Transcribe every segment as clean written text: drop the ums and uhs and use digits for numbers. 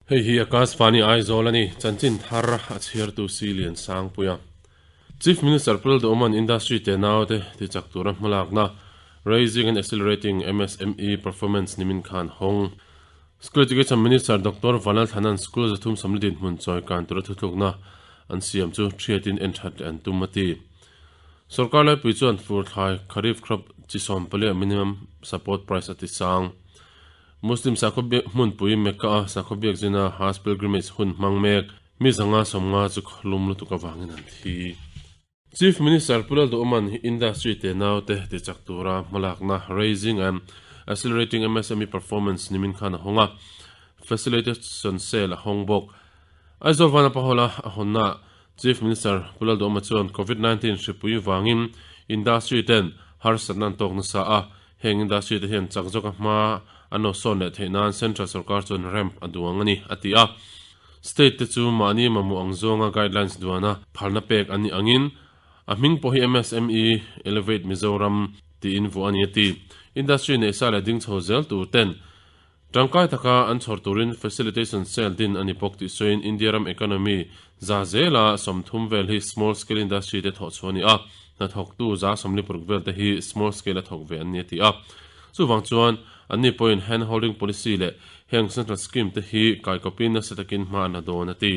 Hei hi Akashvani Aizawl a ni, chanchin thar a chhiartu Si Lian Sangpuia. Chief Minister Pu Lalduhawma'n Industry te naute tichak tura hmalakna Raising and Accelerating MSME Performance nimin khan hawng. School Education Minister Doctor Vanlal Thana'n school zathum samli dinhmun chawi kan tura thutlukna an siam chu hriatin en that leh an tum a ti. Sorkar laipui chuan fur thlai Kharif crop chi sawmpaliah minimum support price a ti sang. Muslim sakhaw hmunpui Mecca-a sakhaw biakzina Hajj pilgrimage hun hmang mek mi zanga sawmnga chu khlum lutuk avangin an thi. Chief Minister Pu Lalduhawman industry te naute tichak tura hmalakna Raising and Accelerating MSME Performance nimin khan a hawng a, Facilitation Cell a hawng bawk. Aizawl Vanapa Hall-a a hawnnaah Chief Minister Pu Lalduhawma chuan Covid 19 hripui vangin industry ten harsatna an tawk nasa a, Heng industry te hian chak zawka hma an lo sawn leh theih nan Central sorkar chuan ramp a duang a ni, a ti a. State te chu mahni mamawh ang zawnga guidelines duana phalna pek an nih angin a hming pawh hi MSME Elevate Mizoram tiin vuah a ni, a ti. Industry neihsa leh ding chho zel tur ten tangkai taka an chhawr turin facilitation cell din a ni bawk tih sawiin India ram economy za zela 30 vel hi small scale industry te thawh chhuah a ni a. Hnathawktu 146 vel te hi small scale a thawk ve an ni a ti a. Chuvang chuan anni pawhin hand holding policy leh heng central scheme te hi kaikawpin nasa takin hma an la dawn a ti.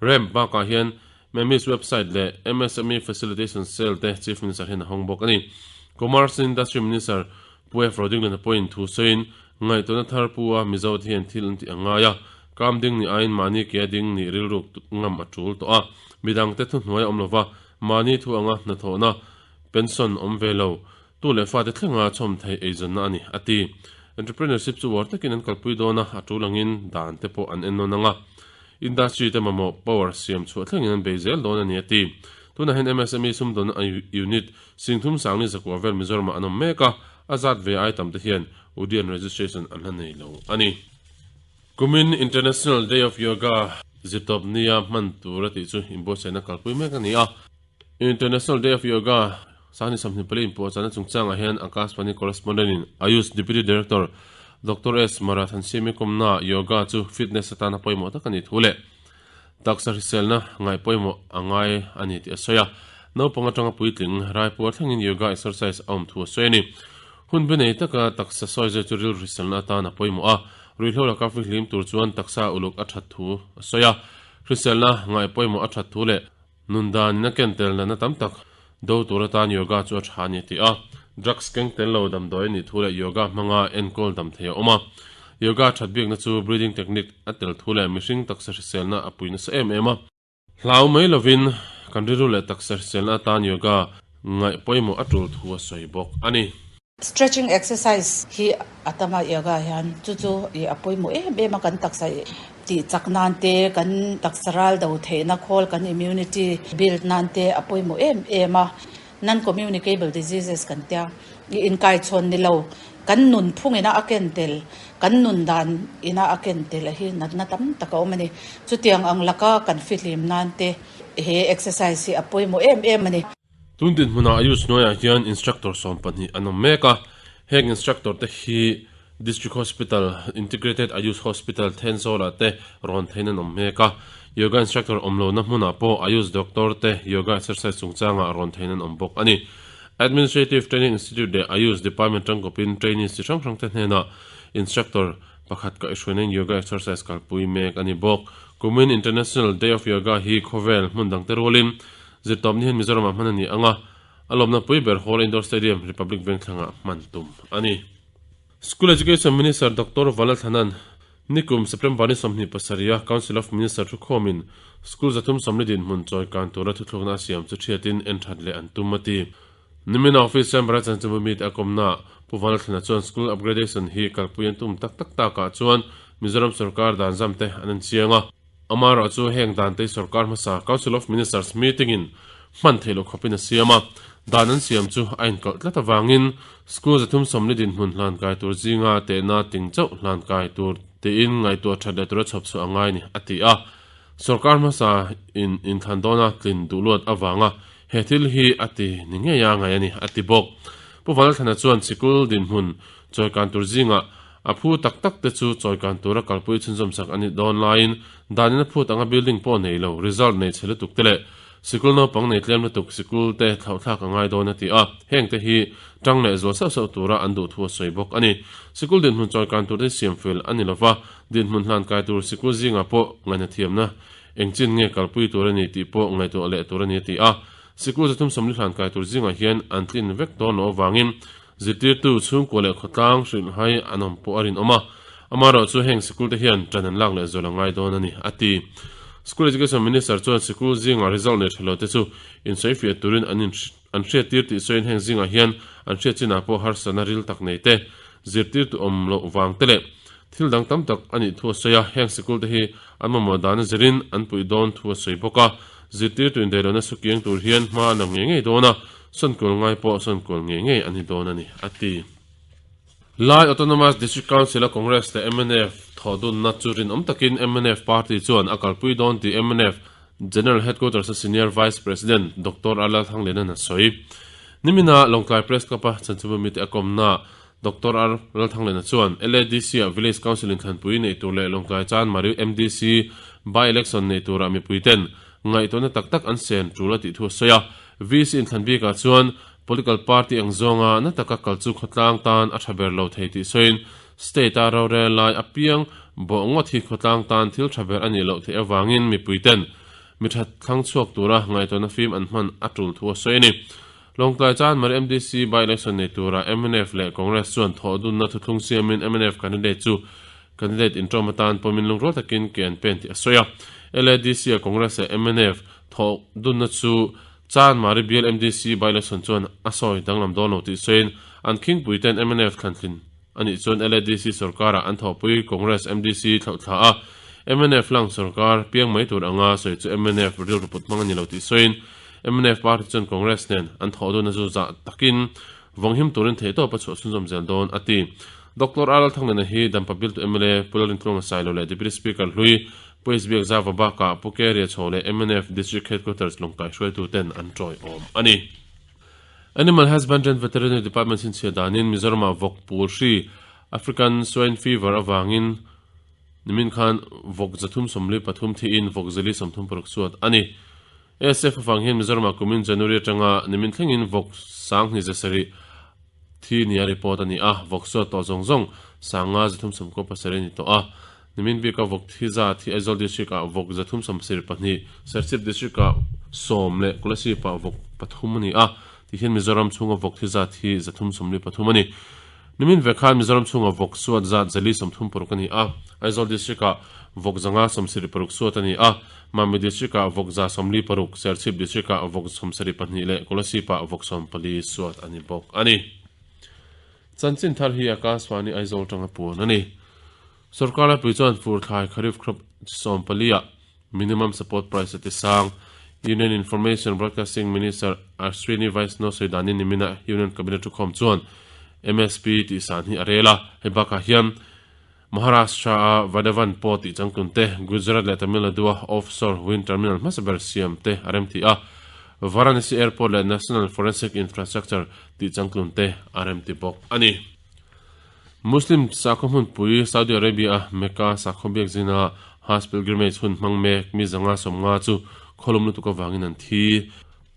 Ramp bakah hian MEMIS website leh MSME Facilitation Cell te Chief Minister hian a hawng bawk a ni. Commerce and Industry Minister Pu F. Rodingliana pawhin thu sawiin ngaihtuahna thar pu a Mizo te hian thil an tih a ngai a, kam ding ni aiin mahni ke a ding nih rilruk ngam a tul tawh a, midangte thuhnuai a awm lova Mahni thu anga hnathawhna, pension, awm ve lo, tu leh fate thlenga chhawm theih eizawnna a ni, a ti. Entrepreneurship chu uar takin an kalpui dawn a, a tul angin dan te pawh an ennawn ang a. Industry te mamawh power siam chhuah thlengin an bei zel dawn a ni, a ti. Tunah hian MSME sumdawnna unit Singthum Sangni zakua vel Mizoramah an awm mek a, a zat ve ai tam te hian Udian registration an la nei lo a ni. Kumin International Day of Yoga zirtawp nia hman tur a tih chu inbuatsaihna kalpui mek a ni a. International Day of Yoga Sangni 24 inpuahchahna chungchangah hian Akashvani Correspondent in Ayush Deputy Director Doctor S. Marathansiami kawmna Yoga chu fitness atana pawimawh tak a nih thu leh taksa hriselna ngaih pawimawh a ngai a ni tih a sawi a. Naupang atanga puitling raipuar thlengin yoga exercise a awm thu a sawi a ni. Hun be nei taka taksa sawi zai chu rilru hriselna atan a pawimawh a, ruihhlo laka fihlim tur chuan taksa uluk a that thu a sawi a. Hriselna ngaih pawimawh a that thu leh nun danin a ken tel natna tam tak do tur atan yoga chu a tha a ni a ti a. Drugs keng tel lo damdawi a nih thu leh yoga hmanga enkawl dam thei a awm a. Yoga that bikna chu breathing technique a tel thu leh mihring taksa hriselna a pui nasa em em a. Hlau mai lovin kan rilru leh taksa hriselna atan yoga ngaih pawimawh a tul thu a sawi bawk a ni. Stretching exercise hi a tam a yoga hian chu chu i a pawimawh em em a kan taksa tih chak nan te kan taksa ral do theihna khawl kan immunity build nan te a pawimawh em em a non communicable diseases kan tia i inkaichhawn ni lo kan nun phung ina a ken tel kan nun dan ina a ken tel a hi natna tam tak a awm a ni chutiang ang laka kan fihlim nan te he exercise hi a pawimawh em em a ni. Tun dinhmunah Ayush hnuaiah hian instructor 12 an awm mek a, heng instructor te hi District Hospital, Integrated Ayush Hospital Thenzawl-ah te rawn theiin an awm mek a, Yoga instructor awm lohna hmunah pawh Ayush doctor te yoga exercise chungchangah rawn theiin an awm bawk a ni. Administrative Training Institute leh Ayush Department tangkawpin trainees chi hrang hrang te hnenah instructor pakhat kaihhruaina in yoga exercise kalpui mek a ni bawk. Kumin International Day of Yoga hi khawvel hmun dangte rualin Zirtawpni hian Mizoramah hman a ni ang a, a lawmna pui ber Hall Indoor Stadium, Republic Vengthlangah hman tum a ni. School Education Minister Doctor Valalthanan nikum September ni 27 a Council of Minister thukhawmin School 340 dinhmun chawi kan tura thuthlukna a siam chu thiatin en that leh an tum a ti. Nimin Office Chamber a chanchinbu mite a kawmnaah Pu Valalthlana chuan School Upgradation hi kalpui an tum tak tak takah chuan Mizoram sorkar dan zam te an en chiang a, Amaherawh chu heng dan te sorkar hmasa Council of Ministers meeting in hman theih loh khawpin a siam a, dan an siam chu a inkalh tlat avangin school 340 dinhmun hlankai tur zinga tehna ting chauh hlankai tur tiin ngaihtuah that leh tura chhawp chhuah a ngai ni, a ti a. Sorkar hmasa in inthlan dawna tlin duh luat avanga he thil hi a ti ni ngei a ngai a ni, a ti bawk. Pu Vanlalthlana chuan sikul dinhmun chawikan tur zingah. A phu tak tak te chu chawikan tura kalpui chhunzawm sak a nih dawn laiin danin a phut anga building pawh nei lo, result nei chhe lutuk te leh sikul naupang nei tlem lutuk sikul te thlauhthlak a ngai dawn a ti a, heng te hi tang leh zual sauh sauh tura an duh thu a sawi bawk a ni. Sikul dinhmun chawikan tur te hi siam fel a ni lova, dinhmun hlan kai tur sikul zingah pawh ngaihna thiamna eng chin nge kalpui tur a ni tih pawh ngaihtuah leh tur a ni a ti a. Sikul 340 hlan kai tur zingah hian an tlin vek dawn loh avangin Zirtirtu chhungkua leh khawtlang hrilhhai an awm pawh a rinawm a, amaherawh chu heng sikul te hian ṭan an lak leh zual a ngai dawn a ni, a ti. School Education Minister chuan sikul zingah result nei ṭha lo te chu insawifiah turin an an hriattir tih sawiin heng zingah hian an hriat chinah pawh harsatna ril tak nei te, zirtirtu awm loh vang te leh thil dang tam tak a nih thu a sawi a, heng sikul te hi an mamawh dana zirin an puih dawn thu a sawi bawk a, zirtirtu indaihlohna sukiang tur hian hma an la ngei ngei dawn a. Sawnkual ngai pawh sawnkual ngei ngei a ni dawn a ni, a ti. Lai Autonomous District Council-a Congress leh mnf thawhdunna chu rinawm takin mnf party chuan a kalpui dawn tih mnf General Headquarters-a Senior Vice President Doctor R Lalthangliana'n a sawi. Nimina Lawngtlai Press Club-a chanchinbu mite a kawmnaah Doctor R Lalthangliana chuan LADC-ah Village Council inthlanpui neih tur leh Lawngtlai Chanmari MDC by-election neih turah mipuiten ngaihtuahna tak tak an sen tul a tih thu a sawi a. VC inthlan bikah chuan political party ang zawnga na taka kal chu khawtlang tan a tha ber lo thei tih sawiin state-a rorel lai apiang bawh ngawt hi khawtlang tan thil tha ber a nih loh theih avangin mipuiten mi that thlang chhuak tura ngaihtuahna fim an hman a tul thu a sawi a ni. Lawngtlai Chanmari MDC by-election nei tura mnf leh Congress chuan thawhdunna thuthlung siamin mnf candidate chu candidate inṭawm atan pawmin lungrual takin ke an pen tih a sawi a. LADC-a Congress leh mnf Thawh dunna chu Chanmari bial MDC by-election chuan a sawi danglam dawn lo tih sawiin an khingpui ten mnf thlantlin a nih chuan LADC sorkarah an thawhpui Congress MDC thlauhthla a, mnf lang sorkar piang mai tur anga sawi chu mnf rilru put hmang a ni lo tih sawiin mnf party chuan Congress nen an thawh dunna chu zah takin vawnghim turin theihtawp a chhuah chhunzawm zel dawn a ti. Doctor R Lalthanglena hi Dampa Biltu mla Pu Lalrintluanga Sailo leh Deputy Speaker hlui Pu Hbiak Zava bakah Pu Keria Chho leh mnf District Headquarters lawngkai hruaituten an tawiawm a ni. Animal Husbandry and Veterinary Department chhinchhiah danin Mizoramah vawk pul hri African Swine Fever avangin nimin khan vawk 343 thiin vawk 436 chhuat a ni. ASF avang hian Mizoramah kumin January atanga nimin thlengin vawk 2700 thi nia report a ni a, vawk suat tawh zawng zawng 5397 a ni tawh a. Nimin bika vawk thi zat hi Aizawl District ah vawk 372, Serchhip District ah 10 leh Kolasib ah vawk pathum a ni a, ti hian Mizoram chhunga vawk thi zat hi 343 a ni. Nimin ve khan Mizoram chhunga vawk suat zat 436 a ni a, Aizawl District ah vawk 576 suat a ni a, Mami District ah vawk 146, Serchhip District ah vawk 72 leh Kolasib ah vawk 14 suat a ni bawk a ni. Chanchin thar hi Akashvani Aizawl tanga puan a ni. Sorkar laipui chuan fur thlai Kharif crop 14 ah minimum support price a ti sang. Union Information Broadcasting Minister Ashwini Vaishnaw sawi danin nimina Union Cabinet thukhawm chuan MSP tih san hi a rel a. Hei bakah hian Maharashtra a Vadhavan pawh tih changtlun te, Gujarat leh Tamil Nadu a offshore wind terminal hmasa ber siam te a remti a. Varanasi Airport leh National Forensic Infrastructure tih changtlun te a remti bawk a ni. Muslim sakhaw hmunpui Saudi Arabia-a Mecca sakhaw biak zina Hajj pilgrimage hun hmang mek mi 150 chu khawlum lutuk avangin an thi.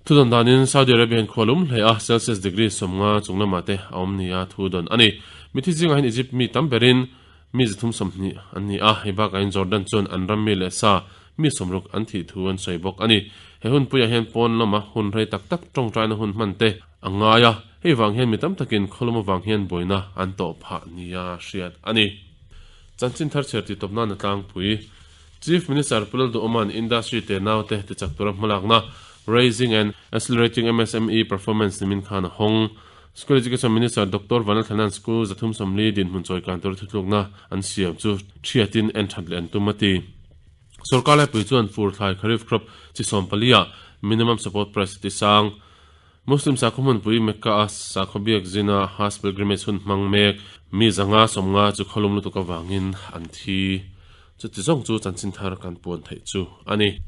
Thudawn danin Saudi Arabia hian khua lum hle a, Celsius degree 50 chung lamah te a awm nia thudawn a ni. Mithi zingah hian Egypt mi tam berin mi 320 an ni a, hei bakah hian Jordan chuan an ram mi leh sa mi 60 an thih thu an sawi bawk a ni. He hunpuiah hian pawn lama hun rei tak tak tawngtaina hun hman te a ngai a, hei vang hian mi tam takin khawlum avang hian buaina an tawh phah nia hriat a ni. Chanchin thar chhiar tih tawp nan a tlangpui. Chief Minister Pu Lalduhawma'n Industry te naute tichak tura hmalakna Raising and Accelerating MSME Performance nimin khan a hawng. School Education Minister Doctor Vanlalthlana'n School 340 dinhmun chawi kan tura thutlukna an siam chu thiatin en that leh an tum a ti. Sorkar laipui chuan fur thlai Kharif crop chi 14 ah minimum support price a ti sang. Muslim sakhaw hmunpui Mecca-a sakhaw biak zina Hajj pilgrimage hun hmang mek mi 150 chu khawlum lutuk avangin an thi. Chuti zawng chu chanchin thar kan puan theih chu a ni.